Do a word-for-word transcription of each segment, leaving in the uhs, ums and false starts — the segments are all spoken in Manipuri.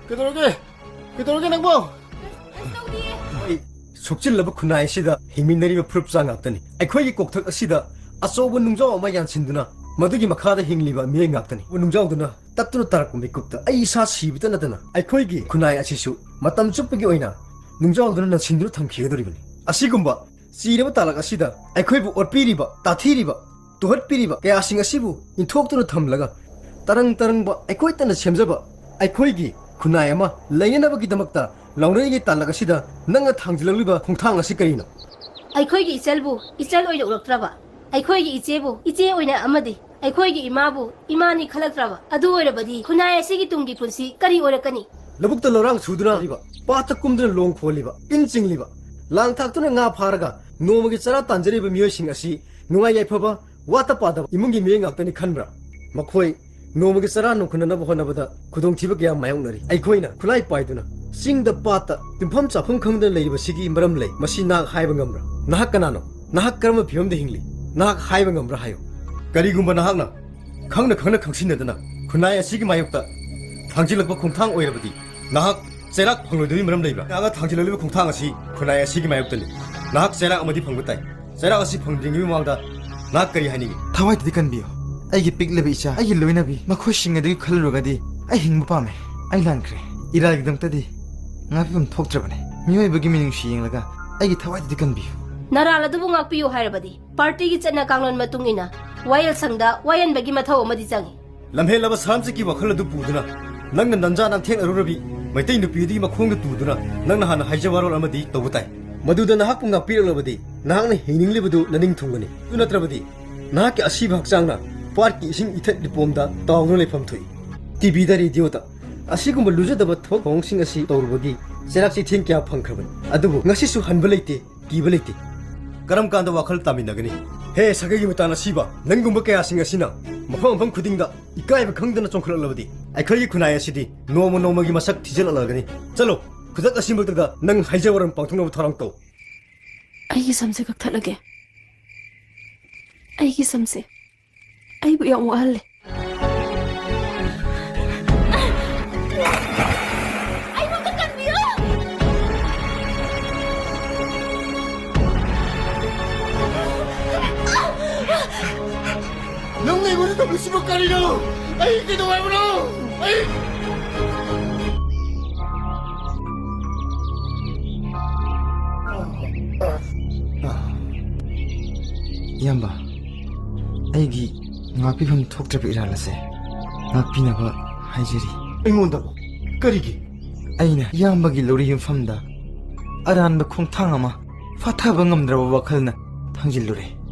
ꯀꯩꯗꯧꯔꯒꯦ? ꯀꯩꯗꯧꯔꯒꯦ ꯅꯪꯕꯣ? ꯑꯩꯈꯣꯏ ꯁꯨꯞꯆꯤꯜꯂꯕ ꯈꯨꯟꯅꯥꯏ ꯑꯁꯤꯗ ꯍꯤꯡꯃꯤꯟꯅꯔꯤꯕ ꯐꯨꯔꯨꯞ ꯆꯥ ꯉꯥꯛꯇꯅꯤ꯫ ꯑꯩꯈꯣꯏꯒꯤ ꯀꯣꯛꯊꯛ ꯑꯁꯤꯗ ꯑꯆꯧꯕ ꯅꯨꯡꯖꯥꯎ ꯑꯃ ꯌꯥꯟꯁꯤꯟꯗꯨꯅ ꯃꯗꯨꯒꯤ ꯃꯈꯥꯗ ꯍꯤꯡꯂꯤꯕ ꯃꯤꯑꯣꯏ ꯉꯥꯛꯇꯅꯤ꯫ ꯅꯨꯡꯖꯥꯎꯗꯨꯅ ꯇꯠꯇꯨꯅ ꯇꯥꯔꯛꯄ ꯃꯤꯀꯨꯞꯇ ꯑꯩ ꯏꯁꯥ ꯁꯤꯕꯇ ꯅꯠꯇꯅ ꯑꯩꯈꯣꯏꯒꯤ ꯈꯨꯟꯅꯥꯏ ꯑꯁꯤꯁꯨ ꯃꯇꯝ ꯆꯨꯞꯄꯒꯤ ꯑꯣꯏꯅ ꯅꯨꯡꯖꯥꯎꯗꯨꯅ ꯅꯟꯁꯤꯟꯗꯨꯅ ꯊꯝꯈꯤꯒꯗꯧꯔꯤꯕꯅꯤ꯫ ꯑꯁꯤꯒꯨꯝꯕ ꯆꯤꯔꯕ ꯇꯥꯂꯛ ꯑꯁꯤꯗ ꯑꯩꯈꯣꯏꯕꯨ ꯑꯣꯠꯄꯤꯔꯤꯕ, ꯇꯥꯊꯤꯔꯤꯕ, ꯇꯨꯍꯠꯄꯤꯔꯤꯕ ꯀꯌꯥꯁꯤꯡ ꯑꯁꯤꯕꯨ ꯏꯟꯊꯣꯛꯇꯨꯅ ꯊꯝꯂꯒ, ꯇꯔꯪ ꯇꯔꯪꯕ ꯑꯩꯈꯣꯏꯇꯅ ꯁꯦꯝꯖꯕ ꯑꯩꯈꯣꯏꯒꯤ ꯈꯨꯟꯅꯥꯏ ꯑꯃ ꯂꯩꯅꯅꯕꯒꯤꯗꯃꯛꯇ ꯂꯥꯎꯅꯔꯤꯉꯩ ꯇꯥꯂꯛ ꯑꯁꯤꯗ ꯅꯪꯅ ꯊꯥꯡꯖꯤꯜꯂꯛꯂꯤꯕ ꯈꯣꯡꯊꯥꯡ ꯑꯁꯤ ꯀꯔꯤꯅꯣ? ꯑꯩꯈꯣꯏꯒꯤ ꯏꯆꯜꯕꯨ ꯏꯆꯜ ꯑꯣꯏꯅ ꯎꯔꯛꯇ꯭ꯔꯕ, ꯑꯩꯈꯣꯏꯒꯤ ꯏꯆꯦꯕꯨ ꯏꯆꯦ ꯑꯣꯏꯅ ꯑꯃꯗꯤ ꯑꯩꯈꯣꯏꯒꯤ ꯏꯃꯥꯕꯨ ꯏꯃꯥꯅꯤ ꯈꯜꯂꯛꯇ꯭ꯔꯕ, ꯑꯗꯨ ꯑꯣꯏꯔꯕꯗꯤ ꯈꯨꯟꯅꯥꯏ ꯑꯁꯤꯒꯤ ꯇꯨꯡꯒꯤ ꯄꯨꯟꯁꯤ ꯀꯔꯤ ꯑꯣꯏꯔꯛꯀꯅꯤ? ꯂꯧꯕꯨꯛꯇ ꯂꯧꯔꯥꯡ ꯁꯨꯗꯨꯅ ꯂꯩꯕ, ꯄꯥꯠꯇ ꯀꯨꯝꯗꯨꯅ ꯂꯣꯡ ꯈꯣꯜꯂꯤꯕ, ꯏꯟ ꯆꯤꯡꯂꯤꯕ, ꯂꯥꯡ ꯊꯥꯛꯇꯨꯅ ꯉꯥ ꯐꯥꯔꯒ ꯅꯣꯡꯃꯒꯤ ꯆꯔꯥ ꯇꯥꯟꯖꯔꯤꯕ ꯃꯤꯑꯣꯏꯁꯤꯡ ꯑꯁꯤ ꯅꯨꯡꯉꯥꯏ ꯌꯥꯏꯐꯕ, ꯋꯥꯠꯇ ꯄꯥꯗꯕ ꯏꯃꯨꯡꯒꯤ ꯃꯤꯑꯣꯏ ꯉꯥꯛꯇꯅꯤ ꯈꯟꯕ꯭ꯔꯥ? ꯃꯈꯣꯏ ꯅꯣꯡꯃꯒꯤ ꯆꯔꯥ ꯅꯣꯡꯈꯨꯟꯅꯅꯕ ꯍꯣꯠꯅꯕꯗ ꯈꯨꯗꯣꯡꯊꯤꯕ ꯀꯌꯥ ꯃꯥꯌꯣꯛꯅꯔꯤ꯫ ꯑꯩꯈꯣꯏꯅ ꯈꯨꯠꯂꯥꯏ ꯄꯥꯏꯗꯨꯅ ꯆꯤꯡꯗ ꯄꯥꯠꯇ ꯇꯨꯝꯐꯝ ꯆꯥꯐꯝ ꯈꯪꯗꯅ ꯂꯩꯔꯤꯕꯁꯤꯒꯤ ꯃꯔꯝ ꯂꯩ꯫ ꯃꯁꯤ ꯅꯍꯥꯛ ꯍꯥꯏꯕ ꯉꯝꯕ꯭ꯔꯥ? ꯅꯍꯥꯛ ꯀꯅꯥꯅꯣ? ꯅꯍꯥꯛ ꯀꯔꯝꯕ ꯐꯤꯕꯝꯗ ꯍꯤꯡꯂꯤ? ꯅꯍꯥꯛ ꯍꯥꯏꯕ ꯉꯝꯕ꯭ꯔꯥ ꯍꯥꯏꯌꯨ꯫ ꯀꯔꯤꯒꯨꯝꯕ ꯅꯍꯥꯛꯅ ꯈꯪꯅ ꯈꯪꯅ ꯈꯪꯁꯤꯟꯅꯗꯅ ꯈꯨꯟꯅꯥꯏ ꯑꯁꯤꯒꯤ ꯃꯥꯌꯣꯛꯇ ꯊꯥꯡꯖꯤꯜꯂꯛꯄ ꯈꯣꯡꯊꯥꯡ ꯑꯣꯏꯔꯕꯗꯤ ꯅꯍꯥꯛ ꯆꯩꯔꯥꯛ ꯐꯪꯂꯣꯏꯗꯕꯒꯤ ꯃꯔꯝ ꯂꯩꯕ꯭ꯔꯥ? ꯅꯍꯥꯛꯅ ꯊꯥꯡꯖꯤꯜꯂꯛꯂꯤꯕ ꯈꯣꯡꯊꯥꯡ ꯑꯁꯤ ꯈꯨꯟꯅꯥꯏ ꯑꯁꯤꯒꯤ ꯃꯥꯌꯣꯛꯇꯅꯤ꯫ ꯅꯍꯥꯛ ꯆꯩꯔꯥꯛ ꯑꯃꯗꯤ ꯐꯪꯕ ꯇꯥꯏ꯫ ꯆꯩꯔꯥꯛ ꯑꯁꯤ ꯐꯪꯗ꯭ꯔꯤꯉꯩ ꯃꯃꯥꯡꯗ ꯅꯍꯥꯛ ꯀꯔꯤ ꯍꯥꯏꯅꯤꯡꯏ? ꯊꯋꯥꯏꯗꯨꯗꯤ ꯀꯟꯕꯤꯌꯨ꯫ ꯑꯩꯒꯤ ꯄꯤꯛꯂꯕ ꯏꯆꯥ, ꯑꯩꯒꯤ ꯂꯣꯏꯅꯕꯤ, ꯃꯈꯣꯏꯁꯤꯡ ꯑꯗꯨꯒꯤ ꯈꯜꯂꯨꯔꯒꯗꯤ ꯑꯩ ꯍꯤꯡꯕ ꯄꯥꯝꯃꯦ꯫ ꯑꯩ ꯂꯥꯟꯈ꯭ꯔꯦ꯫ ꯏꯔꯥꯜꯒꯤꯗꯃꯛꯇꯗꯤ ꯉꯥꯛꯄꯤꯐꯝ ꯊꯣꯛꯇ꯭ꯔꯕꯅꯦ꯫ ꯃꯤꯑꯣꯏꯕꯒꯤ ꯃꯤꯅꯨꯡꯁꯤ ꯌꯦꯡꯂꯒ ꯑꯩꯒꯤ ꯊꯋꯥꯏꯗꯨꯗꯤ ꯀꯟꯕꯤꯌꯨ꯫ ꯅꯔꯥꯜ ꯑꯗꯨꯕꯨ ꯉꯥꯛꯄꯤꯌꯨ ꯍꯥꯏꯔꯕꯗꯤ ꯄꯥꯔꯇꯤꯒꯤ ꯆꯠꯅ ꯀꯥꯡꯂꯣꯟ ꯃꯇꯨꯡ ꯏꯟꯅ ꯋꯥꯌꯦꯜꯁꯪꯗ ꯋꯥꯌꯦꯟꯕꯒꯤ ꯃꯊꯧ ꯑꯃꯗꯤ ꯆꯪꯏ꯫ ꯂꯝꯍꯦꯜꯂꯕ ꯁꯍꯥꯝꯆꯤꯠꯀꯤ ꯋꯥꯈꯜ ꯑꯗꯨ ꯄꯨꯗꯨꯅ ꯅꯪꯅ ꯅꯟꯖꯥ ꯅꯥꯟꯊꯦꯛꯅꯔꯨꯔꯕꯤ ꯃꯩꯇꯩ ꯅꯨꯄꯤ ꯑꯗꯨꯒꯤ ꯃꯈꯣꯡꯗ ꯇꯨꯗꯨꯅ ꯅꯪꯅ ꯍꯥꯟꯅ ꯍꯥꯏꯖ ꯋꯥꯔꯣꯜ ꯑꯃꯗꯤ ꯇꯧꯕ ꯇꯥꯏ꯫ ꯃꯗꯨꯗ ꯅꯍꯥꯛꯄꯨ ꯉꯥꯛꯄꯤꯔꯛꯂꯕꯗꯤ ꯅꯍꯥꯛꯅ ꯍꯤꯡꯅꯤꯡꯂꯤꯕꯗꯨ ꯅꯅꯤꯡ ꯊꯨꯡꯒꯅꯤ꯫ ꯑꯗꯨ ꯅꯠꯇ꯭ꯔꯕꯗꯤ ꯅꯍꯥꯛꯀꯤ ꯑꯁꯤꯕ ꯍꯛꯆꯥꯡꯅ ꯄꯥꯠꯀꯤ ꯏꯁꯤꯡ ꯏꯊꯠ ꯂꯤꯄꯣꯝꯗ ꯇꯥꯎꯗꯨꯅ ꯂꯩꯐꯝ ꯊꯣꯛꯏ꯫ ꯇꯤꯚꯤꯗ, ꯔꯦꯗꯤꯑꯣꯗ ꯑꯁꯤꯒꯨꯝꯕ ꯂꯨꯖꯗꯕ ꯊꯕꯛ ꯊꯧꯑꯣꯡꯁꯤꯡ ꯑꯁꯤ ꯇꯧꯔꯨꯕꯒꯤ ꯆꯩꯔꯥꯛ ꯆꯩꯊꯦꯡ ꯀꯌꯥ ꯐꯪꯈ꯭ꯔꯕꯅꯤ꯫ ꯑꯗꯨꯕꯨ ꯉꯁꯤꯁꯨ ꯍꯟꯕ ꯂꯩꯇꯦ꯫ ꯀꯤꯕ ꯂꯩꯇꯦ꯫ ꯀꯔꯝ ꯀꯥꯟꯗ ꯋꯥꯈꯜ ꯇꯥꯃꯤꯟꯅꯒꯅꯤ? ꯍꯦ ꯁꯥꯒꯩꯒꯤ ꯃꯇꯥꯟ ꯑꯁꯤꯕ, ꯅꯪꯒꯨꯝꯕ ꯀꯌꯥꯁꯤꯡ ꯑꯁꯤꯅ ꯃꯐꯝ ꯃꯐꯝ ꯈꯨꯗꯤꯡꯗ ꯏꯀꯥꯏꯕ ꯈꯪꯗꯅ ꯆꯣꯡꯈꯠꯂꯛꯂꯕꯗꯤ ꯑꯩꯈꯣꯏꯒꯤ ꯈꯨꯟꯅꯥꯏ ꯑꯁꯤꯗꯤ ꯅꯣꯡꯃ ꯅꯣꯡꯃꯒꯤ ꯃꯁꯛ ꯊꯤꯖꯤꯜꯂꯛꯂꯒꯅꯤ꯫ ꯆꯠꯂꯣ, ꯈꯨꯗꯛ ꯑꯁꯤꯃꯛꯇꯗ ꯅꯪ ꯍꯥꯏꯖ ꯋꯥꯔꯝ ꯄꯥꯡꯊꯣꯛꯅꯕ ꯊꯧꯔꯥꯡ ꯇꯧ꯫ ꯑꯩꯒꯤ ꯁꯝꯁꯦ ꯀꯛꯊꯠꯂꯒꯦ꯫ ꯑꯩꯒꯤ ꯁꯝꯁꯦ ꯑꯩꯕꯨ ꯌꯥꯝ ꯋꯥꯍꯜꯂꯦ꯫ ꯃꯁꯤꯕꯨ ꯀꯔꯤꯅꯣ? ꯑꯩ ꯀꯩꯗꯧ ꯍꯥꯏꯕꯅꯣ? ꯑꯩ ꯏꯌꯥꯝꯕ, ꯑꯩꯒꯤ ꯉꯥꯛꯄꯤꯐꯝ ꯊꯣꯛꯇ꯭ꯔꯕ ꯏꯔꯥꯜ ꯑꯁꯦ ꯉꯥꯛꯄꯤꯅꯕ ꯍꯥꯏꯖꯔꯤ꯫ ꯑꯩꯉꯣꯟꯗ? ꯀꯔꯤꯒꯤ? ꯑꯩꯅ ꯏꯌꯥꯝꯕꯒꯤ ꯂꯧꯔꯤ ꯌꯨꯝꯐꯝꯗ ꯑꯔꯥꯟꯕ ꯈꯣꯡꯊꯥꯡ ꯑꯃ ꯐꯥꯊꯕ ꯉꯝꯗ꯭ꯔꯕ ꯋꯥꯈꯜꯅ ꯊꯥꯡꯖꯤꯜꯂꯨꯔꯦ꯫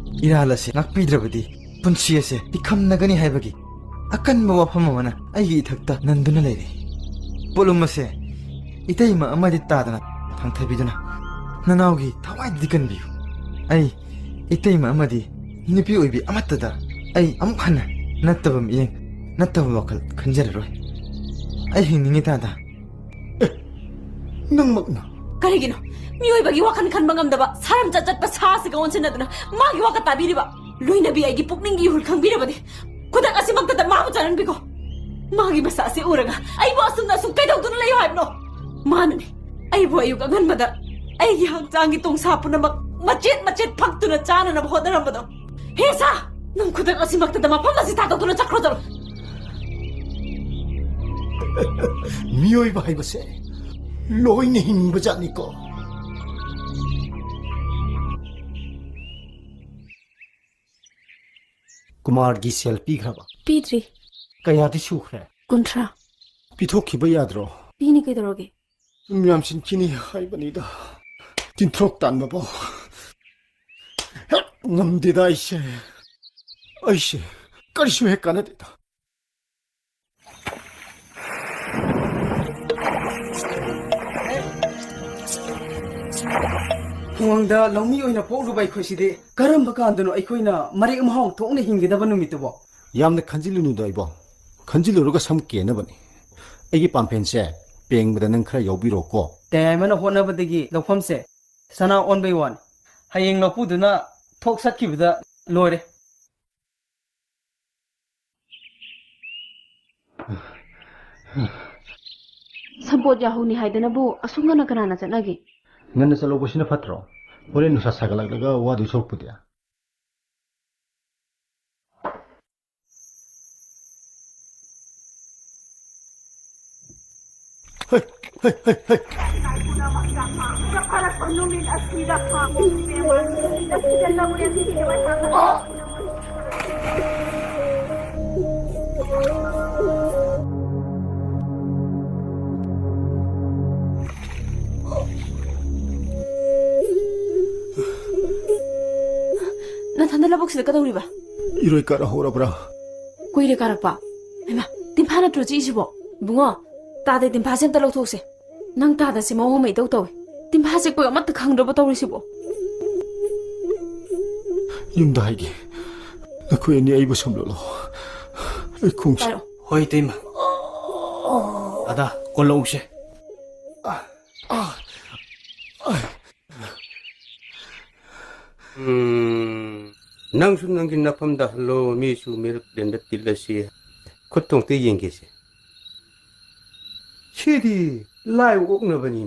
ꯏꯔꯥꯜ ꯑꯁꯦ ꯉꯥꯛꯄꯤꯗ꯭ꯔꯕꯗꯤ ꯄꯨꯟꯁꯤ ꯑꯁꯦ ꯏꯈꯝꯅꯒꯅꯤ ꯍꯥꯏꯕꯒꯤ ꯑꯀꯟꯕ ꯋꯥꯐꯝ ꯑꯃꯅ ꯑꯩꯒꯤ ꯏꯊꯛꯇ ꯅꯟꯗꯨꯅ ꯂꯩꯔꯦ꯫ ꯄꯣꯠꯂꯨꯝ ꯑꯁꯦ ꯏꯇꯩꯃ ꯑꯃꯗꯤ ꯇꯥꯗꯅ ꯊꯥꯡꯊꯕꯤꯗꯨꯅ ꯅꯅꯥꯎꯒꯤ ꯊꯋꯥꯏꯗꯗꯤ ꯀꯟꯕꯤꯌꯨ꯫ ꯑꯩ ꯏꯇꯩꯃ ꯑꯃꯗꯤ ꯅꯨꯄꯤ ꯑꯣꯏꯕꯤ ꯑꯃꯠꯇꯗ ꯑꯩ ꯑꯃꯨꯛ ꯍꯟꯅ ꯅꯠꯇꯕ ꯃꯤꯠꯌꯦꯡ, ꯅꯠꯇꯕ ꯋꯥꯈꯜ ꯈꯟꯖꯔꯔꯣꯏ꯫ ꯑꯩ ꯍꯤꯡꯅꯤꯡꯉꯤ ꯇꯥꯗ꯫ ꯑꯦ, ꯅꯪꯃꯛꯅ? ꯀꯔꯤꯒꯤꯅꯣ ꯃꯤꯑꯣꯏꯕꯒꯤ ꯋꯥꯈꯜ ꯈꯟꯕ ꯉꯝꯗꯕ ꯁꯥꯔꯝ ꯆꯠ ꯆꯠꯄ ꯁꯥ ꯑꯁꯤꯒ ꯑꯣꯟꯁꯤꯟꯅꯗꯨꯅ ꯃꯥꯒꯤ ꯋꯥꯈꯜ ꯇꯥꯕꯤꯔꯤꯕ? ꯂꯣꯏꯅꯕꯤ ꯑꯩꯒꯤ ꯄꯨꯛꯅꯤꯡꯒꯤ ꯏꯍꯨꯜ ꯈꯪꯕꯤꯔꯕꯗꯤ ꯈꯨꯗꯛ ꯑꯁꯤꯃꯛꯇꯗ ꯃꯥꯕꯨ ꯆꯠꯍꯟꯕꯤꯈꯣ꯫ ꯃꯥꯒꯤ ꯃꯁꯛ ꯑꯁꯤ ꯎꯔꯒ ꯑꯩꯕꯨ ꯑꯁꯨꯝꯅ ꯑꯁꯨꯝ ꯀꯩꯗꯧꯗꯨꯅ ꯂꯩꯌꯨ ꯍꯥꯏꯕꯅꯣ? ꯃꯥꯅꯅꯦ ꯑꯩꯕꯨ ꯑꯌꯨꯛ ꯑꯉꯟꯕꯗ ꯑꯩꯒꯤ ꯍꯛꯆꯥꯡꯒꯤ ꯇꯣꯡꯁꯥ ꯄꯨꯝꯅꯃꯛ ꯃꯆꯦꯠ ꯃꯆꯦꯠ ꯐꯛꯇꯨꯅ ꯆꯥꯅꯅꯕ ꯍꯣꯠꯅꯔꯝꯕꯗꯣ꯫ ꯍꯦ ꯁꯥ! ꯅꯪ ꯈꯨꯗꯛ ꯑꯁꯤꯃꯛꯇꯗ ꯃꯐꯝ ꯑꯁꯤ ꯊꯥꯗꯣꯛꯇꯨꯅ ꯆꯠꯈ꯭ꯔꯣ ꯆꯠꯂꯣ꯫ ꯃꯤꯑꯣꯏꯕ ꯍꯥꯏꯕꯁꯦ ꯂꯣꯏꯅ ꯍꯤꯡꯕ ꯖꯥꯠꯅꯤꯀꯣ꯫ ꯀꯨꯃꯥꯔꯒꯤ ꯁꯦꯜ ꯄꯤꯈ꯭ꯔꯕ? ꯄꯤꯗ꯭ꯔꯤ꯫ ꯀꯌꯥꯗꯤ ꯁꯨꯈ꯭ꯔꯦ? ꯀꯨꯟꯊ꯭ꯔꯥ꯫ ꯄꯤꯊꯣꯛꯈꯤꯕ ꯌꯥꯗ꯭ꯔꯣ? ꯄꯤꯅꯤ ꯀꯩꯗꯧꯔꯒꯦ? ꯁꯨꯝ ꯌꯥꯝꯁꯤꯟꯈꯤꯅꯤ ꯍꯥꯏꯕꯅꯤꯗ꯫ ꯇꯤꯟꯊ꯭ꯔꯣꯛ ꯇꯥꯟꯕꯐꯥꯎ ꯍꯦꯛ ꯉꯝꯗꯦꯗ ꯑꯩꯁꯦ꯫ ꯑꯩꯁꯦ ꯀꯔꯤꯁꯨ ꯍꯦꯛ ꯀꯥꯟꯅꯗꯦꯗ꯫ ꯈꯨꯡꯒꯪꯗ ꯂꯧꯃꯤ ꯑꯣꯏꯅ ꯄꯣꯛꯂꯨꯕ ꯑꯩꯈꯣꯏꯁꯤꯗꯤ ꯀꯔꯝꯕ ꯀꯥꯟꯗꯅꯣ ꯑꯩꯈꯣꯏꯅ ꯃꯔꯦꯛ ꯃꯍꯥꯎ ꯊꯣꯛꯅ ꯍꯤꯡꯒꯗꯕ ꯅꯨꯃꯤꯠꯇꯨꯕꯣ? ꯌꯥꯝꯅ ꯈꯟꯖꯤꯜꯂꯨꯅꯨꯗ ꯏꯕꯣ꯫ ꯈꯟꯖꯤꯜꯂꯨꯔꯒ ꯁꯝ ꯀꯦꯟꯅꯕꯅꯤ꯫ ꯑꯩꯒꯤ ꯄꯥꯝꯐꯦꯟꯁꯦ ꯄꯦꯡꯕꯗ ꯅꯪ ꯈꯔ ꯌꯥꯎꯕꯤꯔꯣꯀꯣ꯫ ꯇꯌꯥꯏꯃꯅ ꯍꯣꯠꯅꯕꯗꯒꯤ ꯂꯧꯐꯝꯁꯦ ꯁꯅꯥ ꯑꯣꯟꯕꯩ ꯋꯥꯅꯤ꯫ ꯍꯌꯦꯡ ꯂꯧꯄꯨꯗꯨꯅ ꯊꯣꯛ ꯁꯠꯈꯤꯕꯗ ꯂꯣꯏꯔꯦ꯫ ꯁꯝꯄꯣꯠ ꯌꯥꯍꯧꯅꯤ ꯍꯥꯏꯗꯅꯕꯨ ꯑꯁꯨꯛ ꯉꯟꯅ ꯀꯅꯥꯅ ꯆꯠꯅꯒꯦ? ꯉꯟꯅ ꯆꯠꯍꯧꯕꯁꯤꯅ ꯐꯠꯇ꯭ꯔꯣ? ꯍꯣꯔꯦꯟ ꯅꯨꯡꯁꯥ ꯁꯥꯒꯠꯂꯛꯂꯒ ꯋꯥꯗꯣꯏ ꯁꯔꯨꯛꯄꯨꯗꯤ꯫ ꯍꯩ, ꯍꯩ, ꯍꯩ, ꯍꯩ꯫ ꯅꯊꯟꯗ ꯂꯧꯕꯨꯛꯁꯤꯗ ꯀꯩꯗꯧꯔꯤꯕ? ꯏꯔꯣꯏ ꯀꯥꯔꯛꯍꯧꯔꯕ꯭ꯔꯥ? ꯀꯨꯏꯔꯦ ꯀꯥꯔꯛꯄ꯫ ꯍꯩꯃꯥ, ꯇꯤꯟꯐꯥ ꯅꯠꯇ꯭ꯔꯣ ꯆꯤꯛꯏꯁꯤꯕꯣ? ꯏꯕꯨꯡꯉꯣ, ꯇꯥꯗꯩ ꯇꯤꯟꯐꯥꯁꯦ ꯑꯝꯇ ꯂꯧꯊꯣꯛꯁꯦ꯫ ꯅꯪ ꯇꯥꯗꯁꯦ ꯃꯑꯣꯡ ꯑꯃ ꯏꯇꯧ ꯇꯧꯋꯦ꯫ ꯇꯤꯟꯐꯥꯁꯦ ꯀꯣꯏ ꯑꯃꯠꯇ ꯈꯪꯗ꯭ꯔꯕ ꯇꯧꯔꯤꯁꯤꯕꯣ? ꯌꯨꯝꯗ ꯍꯥꯏꯒꯦ꯫ ꯅꯈꯣꯏ ꯑꯅꯤ ꯑꯩꯕꯨ ꯁꯝꯂꯣꯠꯂꯣ꯫ ꯑꯩ ꯈꯣꯡꯁꯦ ꯄꯥꯏꯔꯛꯑꯣ꯫ ꯍꯣꯏ, ꯏꯇꯩꯃ꯫ ꯑꯗꯥ, ꯀꯣꯜꯂꯛꯎꯁꯦ꯫ ꯎꯝ, ꯅꯪꯁꯨ ꯅꯪꯒꯤ ꯅꯐꯝꯗ ꯍꯜꯂꯣ, ꯃꯤꯁꯨ ꯃꯤꯔꯛ ꯂꯦꯟꯗ ꯇꯤꯜꯂꯁꯤ꯫ ꯈꯨꯠꯇꯣ ꯑꯝꯇ ꯌꯦꯡꯒꯦꯁꯦ꯫ ꯁꯤꯗꯤ ꯂꯥꯏ ꯑꯣꯛꯅꯕꯅꯤꯅ꯫